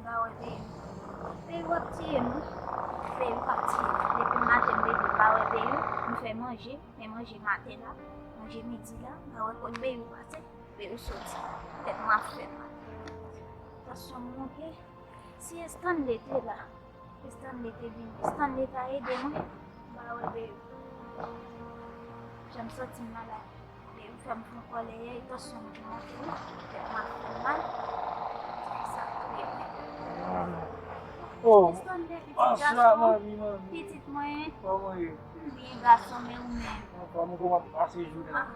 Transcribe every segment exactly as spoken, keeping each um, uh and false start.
Pa wè Beyou. Beyou ap tiye m wi. Beyou k ap tiye m. Depi maten m leve m pa wè Beyou. M fè manje, men manje maten la, manje midi la, m pa wè kot Beyou pase. Beyou soti. Tèt mwen ap fè mal. Tansyon m monte. Si Estanley te la, Estanley te vini. Estanley ta ede mwen. M pa wè Beyou. Jan m santi m malad. Beyou fè m fon kòlè yè, e tansyon m ki monte wi. Tèt mwen ap fè m mal. Sa k touye mwen. Oh, Estanley, pitit gason. Pitit mwen. Kòman ye? M byen gason, men ou menm? Anfòm, kòman ap pase jounen an?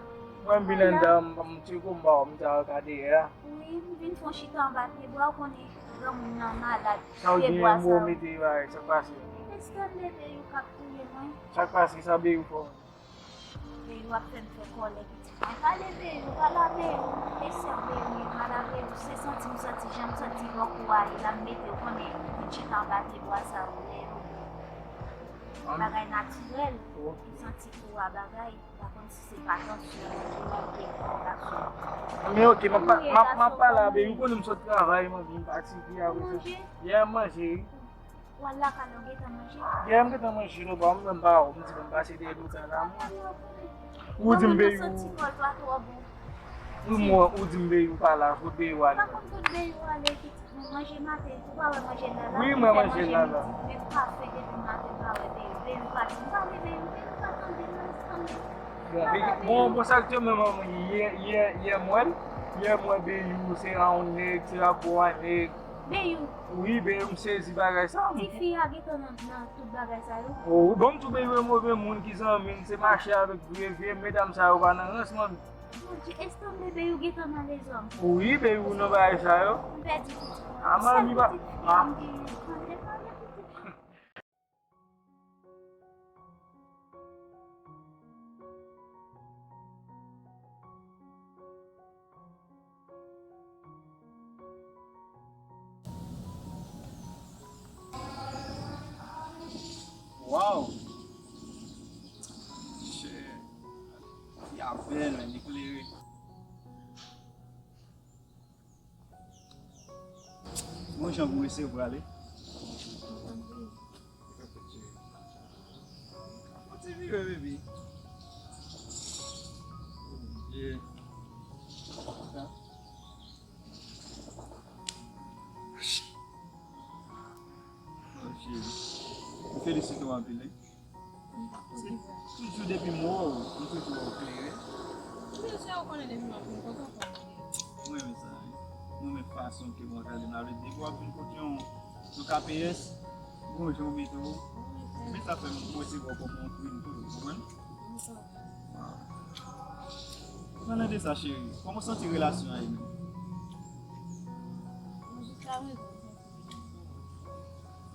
Mwen m vin anndan, m, m tcheke m ba w, m ta al gade a. Wi, m vin fè yon chita anba pye bwa, ou konnen granmoun nan malad. Sa w genyen, m mete bagay, sa k pase? Estanley, Beyou k ap touye mwen. Sa k pase? Sa Beyou fè w? Beyou ap fè m fè kòlè, pitit mwen. Pale Beyou, pale a Beyou. Mesye Beyou, pale a Beyou. Se santi m santi, jan m santi bòkò a ye la, m mete, ou konnen, m vin chita anba pye bwa sa yo, lè yo. Bagay natirèl, m santi kou a bagay, m pa konn si se pa tansyon ki monte, tansyon. Men ok, m ap pa-, m ap, m ap pale a Beyou, ou konnen m sot travay, m anvi m fatige apre sa. Yè m manje, wi. Ou al lakay la, ou gentan manje? Yè m gentan manje, non, ba m menm ba w, m di m pase dèyè dotè la, mwen. Ou di m Beyou. Wi, mwen, ou di m Beyou pa la, kot Beyou ale? Pa konn kot Beyou ale, pitit mwen, manje maten, ou pa wè manje la la? Wi, mwen manje la la. Men kafe depi maten, m pa wè Beyou, Beyou pa di m pale, Beyou, Beyou pa tande, non, tande. Bon, bon, bon, sa k te menm, yè, yè, yè m wè l, yè m wè Beyou, se a yon nèg, se a bò a nèg. Beyou. Wi, Beyou, m sezi bagay sa. Tifi a gentan nan, nan tout bagay sa yo. Oh, wi, bon, m tou Beyou e move moun ki zanmi m, se mache avèk vye, vye medam sa yo pa nan rans, manmi. Bondye, Estanley, Beyou gentan nan lezòm. Wi, Beyou nan bagay sa yo. M pèdi pitit mwen. A, manmi, pa. Sèl pitit fi a m genyen. Tande, tande, pitit. Waw! Shit. Fi a bèl, men li klere. Bon jan pou mesye prale. Fon ti vire, baby. Yeah. Oh, shit. M felisite w anpil, wi. Se toujou depi m wè w, m toujou wè w klere. Mwen renmen sa, wi. Mwen renmen fason ke w antre nan lavi. Depi w ap vin kot yon, yon K P S, bon jan w mete w. Men sa fè m, mwen se wè w kòm yon queen tou, ou konprann? Palan de sa, cheri, kòman w santi relasyon an ye menm?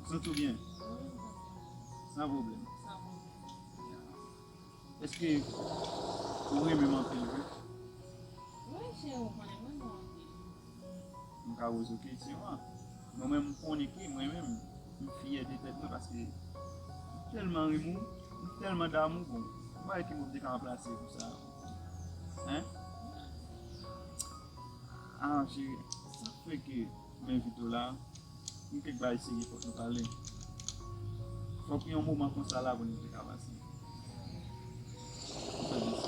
Ou santi w byen? San pwoblèm. Èske ou renmen m anpil vre? Wi, cheri, ou konnen m renmen w anpil. M ka poze w kesyon an. Mwen menm, m konnen ke mwen menm, m fyè de tèt mwen paske m tèlman renmen w, m tèlman damou, bon, m pa wè ki mo m te ka ranplase pou sa. Hein? Ah, cheri, sa k fè ke m envite w la, gen kèk bagay serye fòk nou pale. Fòk yon moman konsa la pou nou te ka pase. Ou fè mèsi.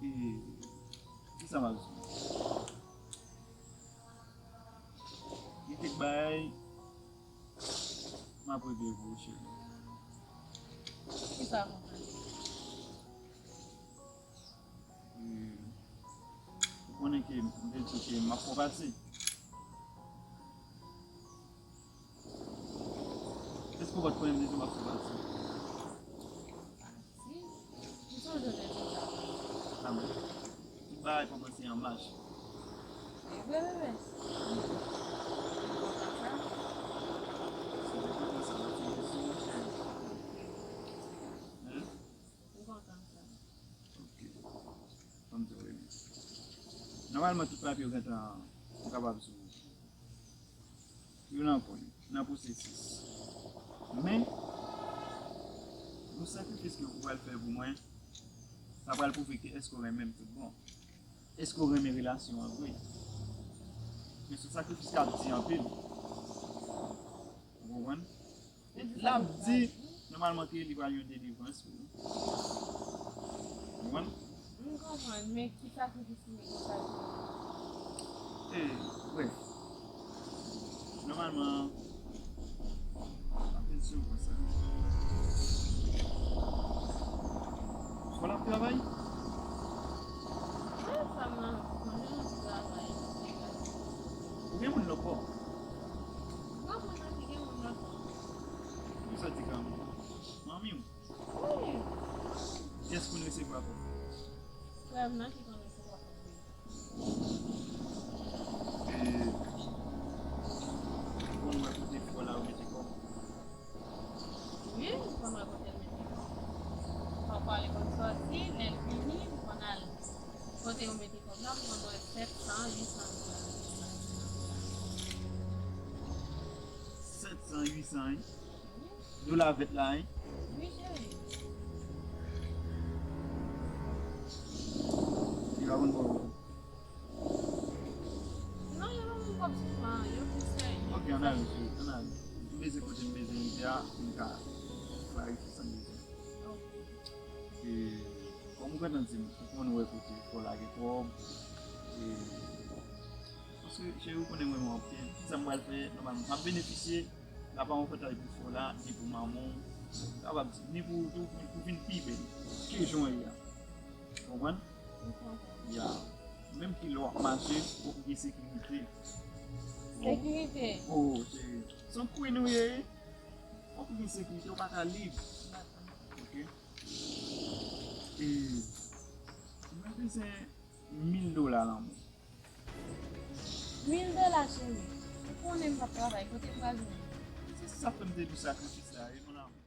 E, kisa m ap di? Gen kèk bagay m ap regle pou ou, cheri. Kisa konsa? E, ou konnen ke m te di ke m ap fè w pati. Èske ou pa t konnen m te di w m ap fè w pati? Si, m sonje w te di m sa. Sa bon. Tout bagay kòmanse an mach. E vre, bebe. M kontan sa. Si ou te kontan sa, w ap fè yon sou mwen, cheri. Hein? M kontan sa. Ok. Ban m di w, Rene. Nòmalman, tout papye yo gentan, ou kapab sou yo nan kò li, nan pwosesis. Men, yon sakrifis ke ou pral fè pou mwen, sa pral pwouve ke èske w renmen m tout bon. Èske w renmen relasyon an vre? Men se yon sakrifis k ap di anpil. Ou konprann? L ap di, nòmalman, ke li pral yon delivrans pou ou. Ou konprann? M konprann, men ki sakrifis li mete sa? E, brèf. Nòmalman, anpil sou konsa. Fò l ap travay? Mwen sa m nan, mwen jan travay. Ou gen moun nan kò? Granmoun nan ki gen moun nan kò. Ou sa di granmoun? Manmi w? Wi. Kiyès konn resevwa kòb? Frè m nan ki konn resevwa kòb li. E, ou konn wè kote fò la ou mete kòb? Wi, m konn wè kote l mete kòb. Pafwa li konn sòti, lè l vini, m konn al kote yo mete kòb la, m konn wè sèt san, uit san dola. Sèt san, uit san, wi. Dola vèt la, wi. Wi, cheri. Li pa konn ba w kòb? Non, yo pa konn kòb souvan, yo pi serye. Ok, ann ale, cheri, ann ale. M bezwen kote m bezwen rive a, pou m ka klarifye sa m bezwen. Ok. E, kòm ou gentan di m, ou konn wè kote fò lage kòb. E, paske, cheri, ou konnen mwen renmen w anpil. Sa m pral fè, nòmalman, m ap benefisye. L ap yon avantaj pou fò la, ni pou manman w, kapab di, ni pou ou tou, ni pou vin pi bèl ke jan w ye a. Konprann? M konprann. Ya. Menm ki lè w ap mache, fòk ou gen sekirite. Sekirite? Oh, cheri. Se yon queen ou ye. Fòk ou gen sekirite, ou pa ka lib. Dakò. Ok? E, mwen bezwen mil dola lan men w. Mil dola, cheri. Ou konnen m p ap travay, kote m pral jwenn li? Se sa fè m te di w sakrifis la, wi, mon amour.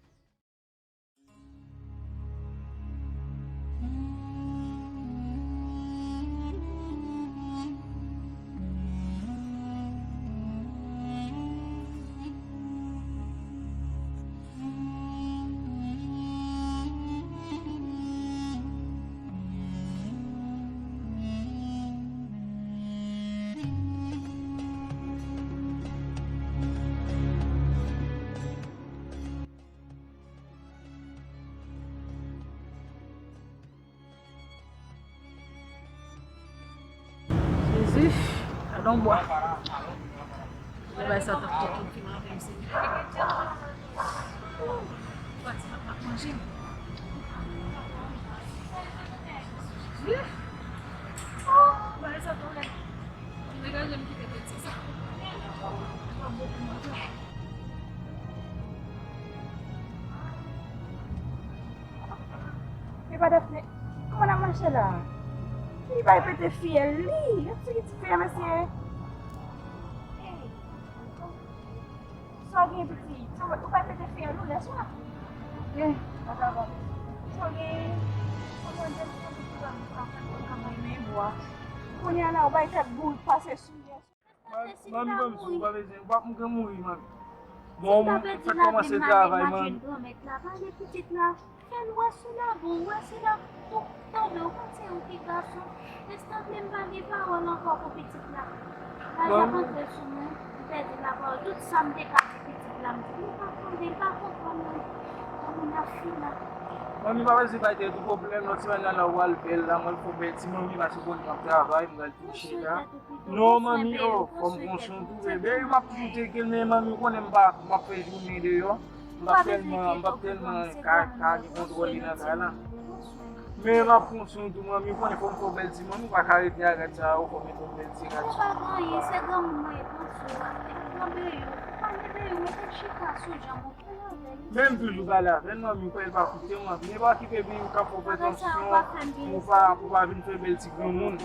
Jezi, gadon bwa. Bagay sa t ap fè tout fim avè m, Senyè. Pati m ap manje m. Jezi. Bagay sa twò rèd. Degaje m kite tèt sa. Epa Daphné, kòman n ap mache la? Li bay pete fyèl li. Yon ti, ti fyèl, mesye. Ey, sa w gen, piti? Sa w, ou bay pete fyèl ou lè swa? Ey, pa travay. Sa w gen? Kòman w gen, kòman w gen, kòman w gen, kòman w gen bwa? Kounye a la, ou bay tèt bourik pase sou yè. Manmi, manmi, si w pa bezwen, w pa, m gen mouri, manmi. Bon, m fèk kòmanse travay, manmi. Granmèt la, pale pitit la, fè l wè sou labou, wè se la pou tande, ou panse ou ki gason, estan menm pa gen pawòl ankò pou pitit la. Laj ap antre sou nou, m pèdi lapawòl, tout sa m te ka di pitit la, m di, li pa tande, li pa konprann mwen. Kòman n ap fè la? Manmi, pa bezwen bay tèt ou pwoblèm, lòt semèn nan la, w al bèl la, mwen fè w bèl ti manmi, paske w konnen m ap travay, m pral touche la. Non, manmi, oh, fò m pran swen tou, bebe. M ap toujou tcheke l, men manmi, ou konnen m pa, m ap fè jounen deyò. M p ap tèlman, m p ap tèlman ka, ka gen kontwòl li nan kay la. Men m ap pran swen tou, manmi, ou konnen fò m fè w bèl ti manmi, ou pa ka rete a rad sa yo, fò m mete w bèl ti rad. Se pa gen anyen, se granmoun mwen ye, pran swen w. Pran Beyou, pale Beyou, mete l chita sou janm ou. Men m toujou pale avè l, manmi, ou kwè l pa koute m, manmi. Men pa okipe Beyou k ap fè w fè tansyon, pou w pa, pou w pa vin fè bèl ti granmoun.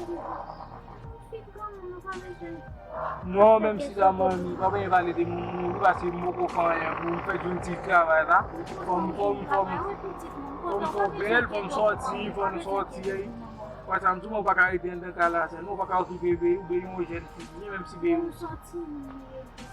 Non, menm si la, manmi, pa bezwen pale de moun mouri, paske m poko fè anyen pou m fè yon ti travay la. Fò m, fò m, fò m, fò m fè w bèl, fò m sòti, fò m sòti. Wè sa m di w, ou pa ka rete anndan kay la sèlman, ou pa ka okipe Beyou, Beyou yon jèn fi li ye, menm si Beyou. Fò m sòti,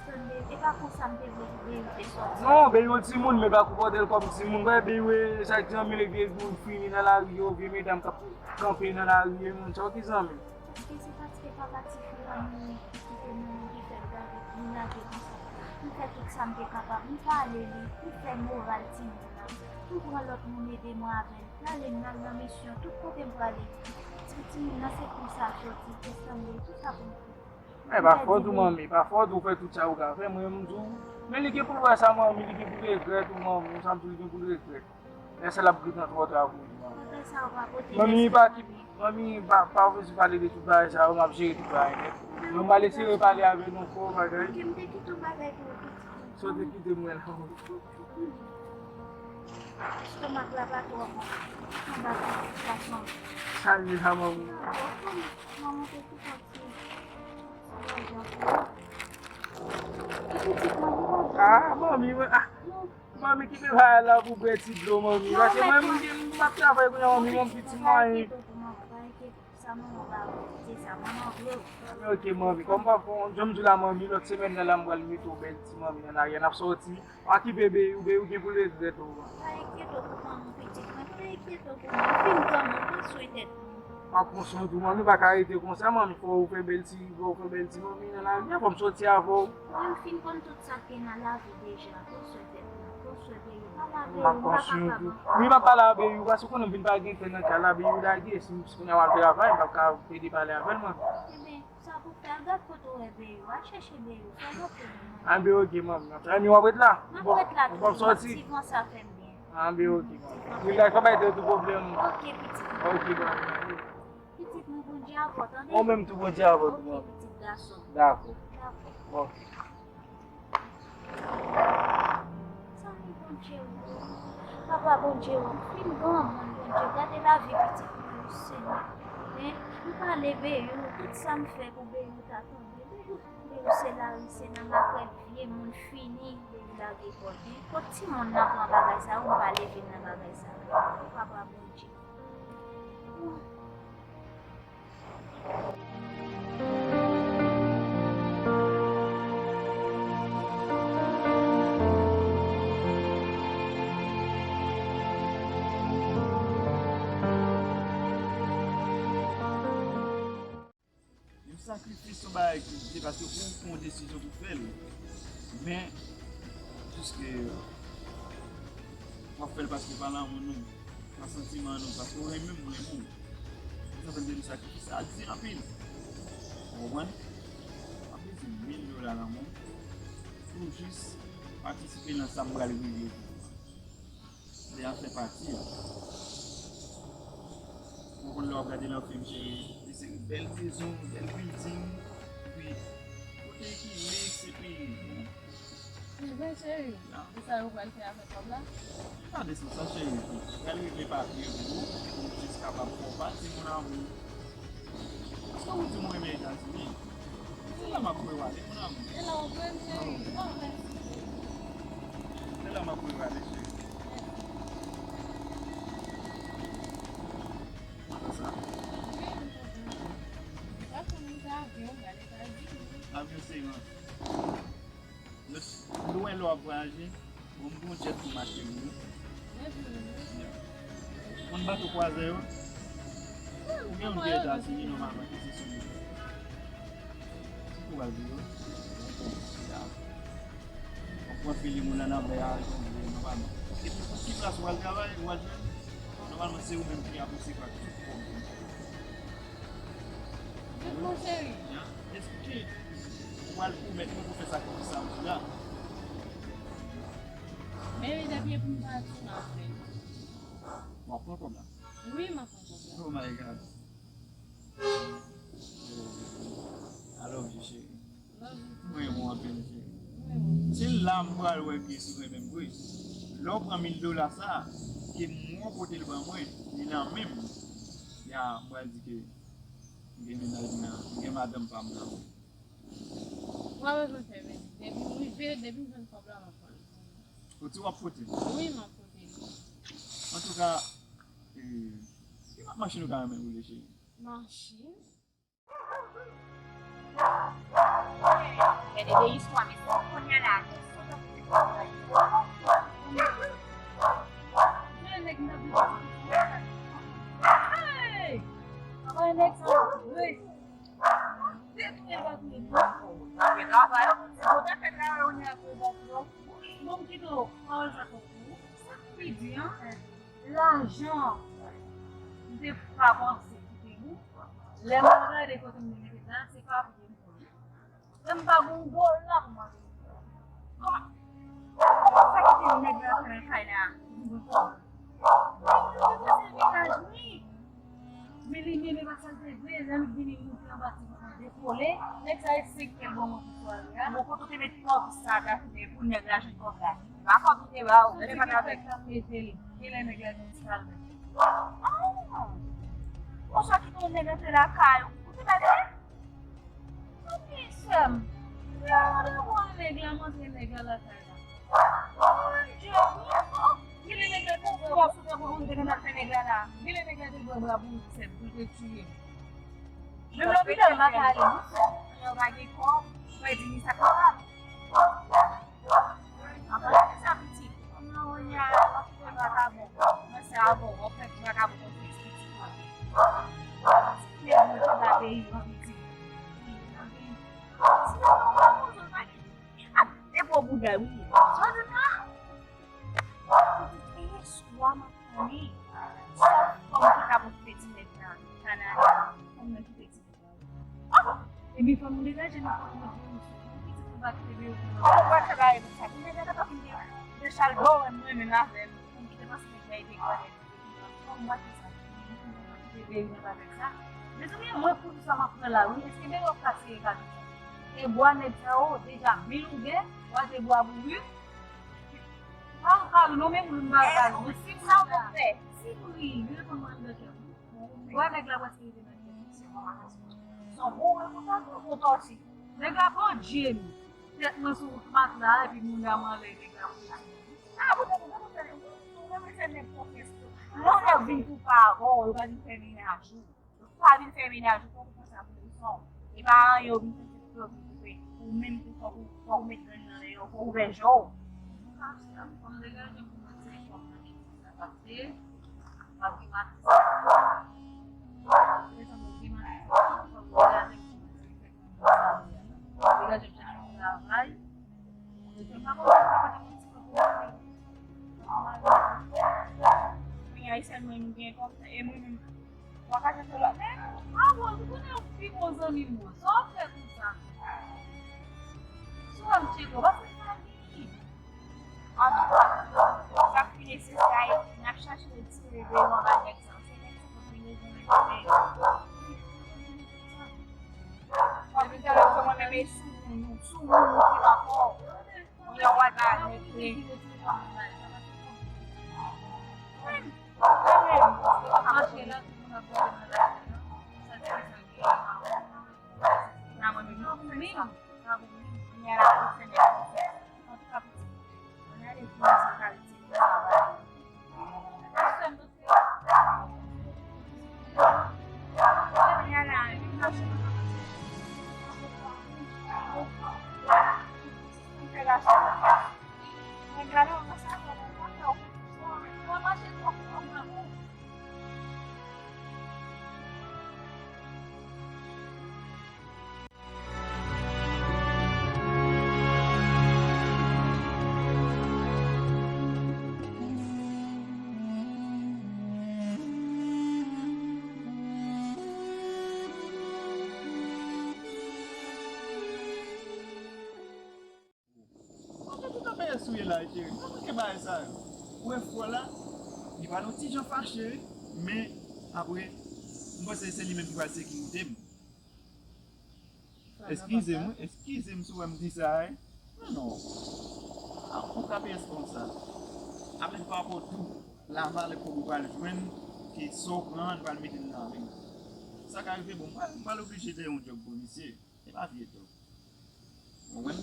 Tande, e pa konsa m te vle pou Beyou te sòti. Non, Beyou yon timoun, men pa konpòte l kòm timoun. Wè, Beyou, e, sa k di anmile vye moun fini nan lari yo, vye medam k ap kanpe nan lari yo, moun sa yo ki zanmi. Èske se paske papa tifi a mouri ki kite nou, ki fè l gade, nou lage konsa? M fè tout sa m te kapab, m pale li, m fè moral timoun nan. M pran lòt moun ede mwen avè l. Prale m al nan misyon, tout kote m prale. Ti timoun nan se konsa l soti, li sanble, tout sa pou m fè. Men pa fòt ou, manmi, pa fòt ou, fè tout sa ou ka fè, mwen m di w. Men li gen pou l wè sa, manmi, li gen pou l regrèt ou, manmi, sa m di w, li gen pou l regrèt. Lè sa l ap gentan twò ta pou li, manmi. Bagay sa yo pa pote lespri. Manmi, pa ki, manmi, pa, pa bezwen pale de tout bagay sa yo, m ap jere tout bagay nèt. Mwen m pral eseye pale avè l ankò, bagay. Ok, m te kite yon bagay pou ou, pitit. Sa w te kite mwen la. Estomak la pa twò bon. Anba ti gason. Sa l ye la, manmi? Manman te kite yon ti, ti lajan pou ou. Ki pitit mwen, ki mwen? Ah, manmi, mwen, ah. Manmi, kite bagay la pou bwè ti dlo, manmi. Paske mwen, mwen, mwen, m ap travay kounye a, manmi, mwen, pitit mwen. Pa enkyete w pou manman, pa enkyete w. Sa manman ba ou, se sa manman vle w. Men ok, manmi, kòm pa fon, jan m di w la, manmi, lòt semèn nan la, m pral mete w bèl ti manmi nan lari a, n ap sòti. Pa okipe Beyou, Beyou gen pou l regrèt ou. Pa enkyete w pou manman pitit mwen, pa enkyete w pou mwen. M fin granmoun, pran swen tèt mwen. Pa pran swen tou, manmi, pa ka rete konsa, manmi, fò w fè bèl ti, fò w fè bèl ti manmi nan lari a, fò m sòti avè w. Mwen, m fin konn tout sa k gen nan lavi deja, pran swen tèt mwen, pran swen Beyou. M ap pran swen w tou. Wi, m ap pale a Beyou, paske ou konnen m vin pa gen kè nan kay la, Beyou lage, si, si kounye a m al travay, m p ap ka pede pale avè l, mwen. Ebyen, sa pou fè, al gad kote w wè Beyou, al chèche Beyou, fè l oke pou mwen. Anben, oke, manmi. Anben, w ap ret la? M ap ret la tou, ti van sa fè m byen. Anben, oke, manmi. Wi, la, pa bay tèt ou pwoblèm. Oke, pitit mwen. Oke, manmi. Pitit mwen, Bondye avè w, tande? Ou menm tou, Bondye avè w tou, manmi. Oke, pitit gason. Dakò. Dakò. Bon. Zanmi Bondye, wi. Papa Bondye, wi. M fin granmoun, Bondye. Gade lavi pitit mwen, wi, Senyè. Men, m pale Beyou, tout sa m fè pou Beyou ta tonbe. Beyou, Beyou se lari, se nan makrèl vye moun fini, Beyou lage kò l. Men, kot timoun nan pran bagay sa yo, m pa leve nan bagay sa yo. Papa Bondye. Yon sakrifis, yon bagay ki depase ou, ou pran yon desizyon pou fè l. Men, piske w ap fè l paske pa lanmou nou, pa santiman nou, paske w renmen m, mwen renmen w. Sa fè m te di sakrifis sa di anpil. Ou konprann? M ap mete mil dola nan men w pou jis patisipe nan sa m pral regle pou ou a. Lè a fè pati a. Ou konn lè w ap gade nan fim, cheri, se bèl mezon, bèl building, epi kote ki lèks, epi bon. Ebyen, cheri, se sa yo pral fè avèk kòb la? Pa de sou sa, cheri. Pral regle papye pou ou, pou w jis kapab fè w pati, mon amour. Èske ou di mwen renmen Etazini? Se la m ap voye w ale, mon amour. E la w ap voye m, cheri? Oh, mèsi. Se la m ap voye w ale, cheri. Kontan sa? Wi, m kontan. Ou pa konn monte avyon, m pral Etazini. Avyon se rans. Lwen lè w ap vwayaje, bon, m gen yon djèt pou m achte pou ou. Konn bato kwazè yo? Ou gen yon djèt Etazini nòmalman ki se sou mwen. Ou pral di yo. Ou pran fili moun nan nan bè a, nòmalman. Epi pou ki plas ou pral travay, ou pral jwenn, nòmalman se ou menm ki ap resevwa tout pwoblèm. Jouk mon cheri. Èske ou pral pwomèt mwen pou fè sakrifis sa m di la? Men wi, depi e pou m pati, m ap fè l. W ap pran kòb la? Wi, m ap pran kòb la. Oh my God. I love you, cheri. Love you too. Mwen renmen w anpil, cheri. Mwen renmen w. Se la m pral wè ke si w renmen m vre. Lè w pran mil dola sa, ke mwen pote l ban mwen, li nan men m. Ya, m pral di ke m gen mennaj mwen an, m gen madanm pa m nan. Ou pa bezwen fè men. Depi m rive, depi m jwenn kòb la, m ap pran l. Pote w ap pote l? Wi, m ap pote l. Antouka, e, ki machin ou ta renmen woule, cheri? Machin? Gade de istwa, men sa kounye a la. Hey! Papa nèg sa, wi. Lè mwen gade kote m te mete la, se papye m pran. Lè m pa gon dola m mande. Kòman? Kòman sa ki te nèg la fè nan kay la? Nèg la fè se mennaj li. Men li menm e pa sa l te vle, lè m vini moute anba ti bouton dekole, nèg sa e senk kè bon mwen pou sware a. Bon, kote w te met kòb sa, ta fè pou nèg la jwenn kòb la. Se pa kòb li te ba w, ou te pale avèk. Sa ki fè k ap mete l. Genlè nèg la gen ti kalmè. Ah! Konsa ki gon nèg antre lakay ou, ou te pale? Anpil sè m. Lè mwen te wè nèg la, m antre nèg la lakay la. Mon Dieu, wi. Genlè nèg la te pran bra pou te konn te konn ap fè nèg la la. Genlè nèg la te pran bra pou l sèt, pou l te tiye m. Menm lopital m pa ka ale non sè. Lè w pa gen kòb, ou pèdi ni sa k pa. An pase sa pitit. Kòman ou ye a, w ap fè vakabon. Mwen se avè w, w ap fè vakabon konn fè pitit mwen. Pitit mwen te ba peyi mwen pitit. Sinon, mwen pa bezwen pa gen. Ak depo bouda wi. Sa w di la? Pitit, e yèswa m ap tande. Sèl fanm ki ka okipe ti nèg la Kanada. Fanm nan ki te di. Ah! Epi fò nou degaje nou, fò nou met yon sou nou pitit nou pa kite beyo pou nou. Fò nou wè travay nou sa. Pou nèg la ta fin de, de chal bò wè nou renmen avè nou. Pou nou kite panse nèg la ete grandèt. Fò nou wè ki sa. Pou nou kite beyo nou avèk sa. Mezanmi, mwen pou sa m ap pran la wi. Èske beyo ap kase e ka di sa? E bwa nèg sa yo, deja mil ou gen, w a te bwa pou wi. Pa ou ka non men moun ba kay. Si sa w fè. Si wi, reponn mwen de kè. Wè nèg la prèske rive nan kè m. Se yon bon responsab, yon bon tòti. Nèg la pandye m. Tèt mwen sou matla epi mouda m anlè nèg la pandye m. Ah, bon, bon, bon, bon, bon, bon, bon, bon, se nèg konfyans tou. Lè yon nèg vin pou pa avè w, yo pa vin fè mennaj ou. Yo pa vin fè mennaj ou, fòk ou konsa pou leson. E pa anyen yo vin fè se pou yo vin koupe. Ou menm tou fòk ou, fòk ou met grenn nan lè yo, fòk ou ouvè je w. Kòm degaje pou mwen se kòm nan sa pase. Degaje m chache yon travay. Mwen pa konn sa pa gen moun ti kote. Mwen Ayisyen mwen m gen kòb e mwen menm. Mwen ka chache lòt nèg. Ah bon, ou konnen ou pi bon zanmi mwen. Sa w ap fè konsa? Si w wè m tcheke w, pase sa vini. Antouka, sa k pi nesesè a, n ap chache retire deyò anba nèg sa yo. Se nèg sa yo ki bezwen retire. Paske talè sa mwen menm e sou moun, sou moun ou ki rapò. Kounye a w al ba nèg li. Mwen menm, mwen menm, sa k pi nesesè a, Mwen te tout apayès ou ye la, cheri. Pa manke bagay sa yo. Ou wè frè w la, li pral yon ti jan fache, wi. Men, apre, m panse se li menm ki pral sekirite m. Eskize m, wi. Eskize m si w wè m di sa, wi. Non, non. A, ou ka pèse konsa. Apre, pa rapò tou, lavalè kòb ou pral jwenn, ke sa w pran, li pral mete l nan men w. Sa ka rive, bon, m pral, m pral oblije fè yon djòb pou misye. E pa vye djòb. Ou konprann?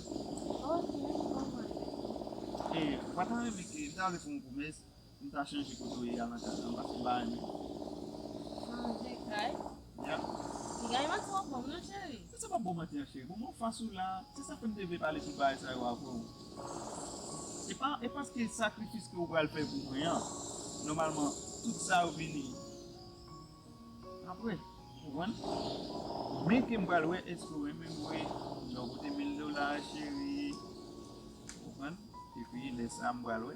Ok, m konprann. E, ou pa ta renmen ke m ta vle fè yon pwomès, m ta chanje kote w ye a nan kay lan, paske m pa renmen. Chanje kay? Ya. Piga e manti w ap ban m non, cheri. Se sa p ap bon manti an, cheri. Bon, mwen anfas ou la, se sa fè m te vle pale tout bagay sa yo avè w. E pa, e paske sakrifis ke ou pral fè pou mwen an, nòmalman, tout sa yo vini apre, ou konprann? Men ke m pral wè èske w renmen m vre, jan w pote mil dola, cheri, ou konprann? Epi lè sa a m pral wè,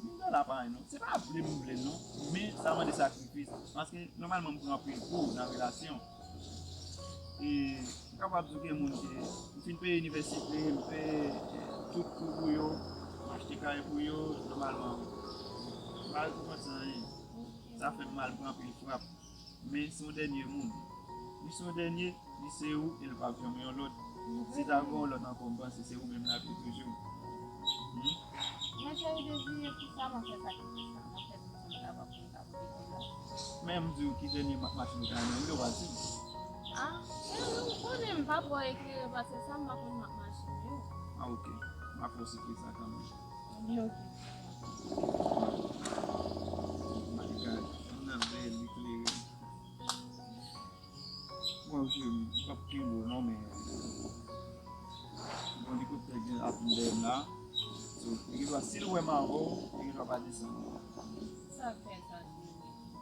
mil dola pa anyen non. Se pa vle m vle l non, men sa mande sakrifis. Paske nòmalman m pran anpil kou nan relasyon. E, m kapab di w gen moun ke m fin peye inivèsite, m peye, e, tout kou pou yo, m achte kay pou yo, nòmalman, m pa rekonprann sa anyen. Sa fè m mal pran anpil frap. Men se yon dènye moun. Li se yon dènye, li se ou, e l p ap janm yon lòt. Si ta gen yon lòt ankò, m panse se ou menm l ap ye toujou. Hmm? Men cheri, depi e pou sa, mwen fè sakrifis la, mwen fè tout sa m kapab pou m ka pran kòb la. Men m di w ki dènye ma-, machin ou ta renmen, ou pa di m. Ah, cheri, ou konnen m pa twò eklere pase sa, m pa konn mak machin yo. Ah, ok. M ap fè w sikle sa kanmenm. Ok. My God, m nan bèl eklere. Waw, cheri, m p ap kenbe w non, men bon, elikoptè gen ap vin dèyè m la. So, li gen dwa, si l wè m avè w, li gen dwa pa desann. Sa fè sa, cheri?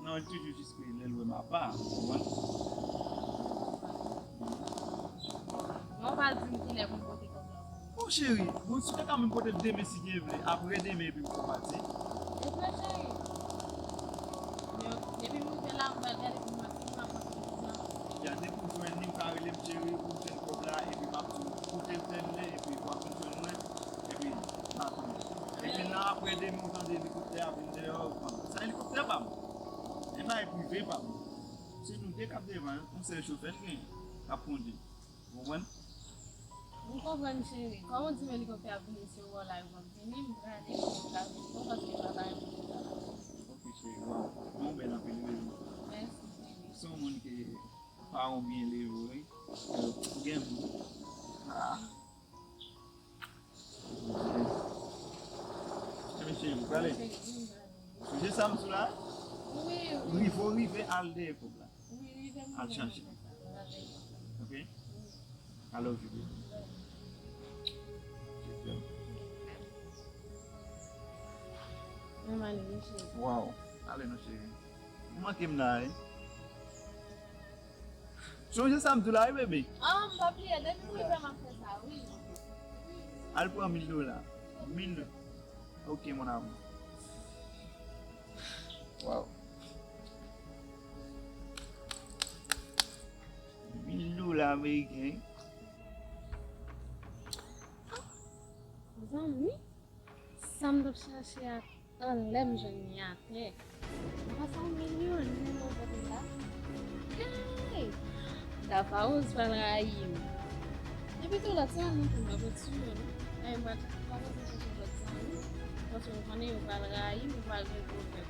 Non, li toujou jis ke lè l wè m apa, ou konprann? Bon, pa di m kilè pou m pote kòb la. Bon, cheri, bon, si w te ka menm pote l demen si Dye vle, apre demen epi m fè w pati. Epi cheri, depi m rive la, m pral gade pou m wè si m ap pran kòb la. Ya, depi w jwenn li, w ka rele m cheri, pou m jwenn kòb la, epi m ap di w kote l tèmine, epi w ap vin jwenn mwen, epi m ap vin. Epi nan apre demen, w tande elikoptè a vin deyò, w konn. Sa elikoptè pa m. E bagay prive pa m. Se nou de k ap devan, yon sèl chofè l gen, k ap kondui. Ou konprann? M konprann, cheri. Kòm ou di m elikoptè ap vini, se wè w la, yo p ap vini, m prale, m ka vin non, paske m pa bay moun sa la. Ok, cheri, waw. Bon, bèl anpil, wi. Mèsi, cheri. Se yon moun ke paran w byen leve w, wi. Ou gen gou. Ah. Enben, cheri, ou prale? Sonje sa m di w la? Wi, wi. Rive w rive al dèyè kòb la. Wi, wi, al chache. Ok? I love you, baby. Je t'aime. Mwen m ale, wi, cheri. Waw. Ale non, cheri. Ou manke m la, wi. Sonje sa m di w la, wi, bebe. Ah, m pa bliye, depi m rive, m ap fè sa, wi. Al pran mil dola. Mil dola. Ok, mon amour. Waw. Mil dola ameriken. Zanmi, sa m t ap chache a, anlè m jwenn li atè. Apa sa yon milyonè nan pote la? Hey! Dafawoz pral rayi m. Epi tou lòt sa, non, pou m pa pran sou yo, non. Ay, m pa, pa bezwen chèche lòt sa, non. Paske m konnen yo pral rayi m, yo pral gen pwoblèm.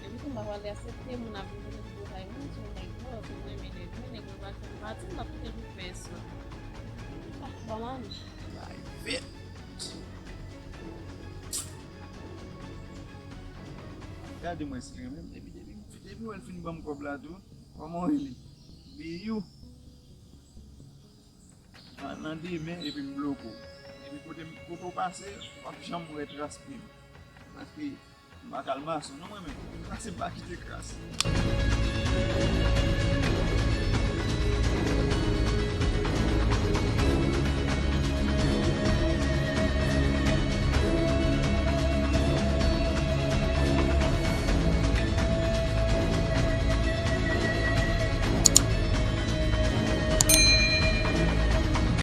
Epi tou, m pa pral aksepte moun ap vin pote pwoblèm pou yo, si yon nèg mwen, si m renmen nèg mwen, nèg mwen pral fè m pati, m p ap kite l pou pèsonn. Ah, ban m ale. Bay vit. Gade mwen, si menm, depi, depi, depi wè l fin ban m kòb la tou, kòman w rele? Biyou. Nan, nan demen, epi m bloke w. Epi kote m, kote w pase, w ap janm wè tras pye m. Paske m pa kal mason, non, mwen menm. Kote m pase, m pa kite kras.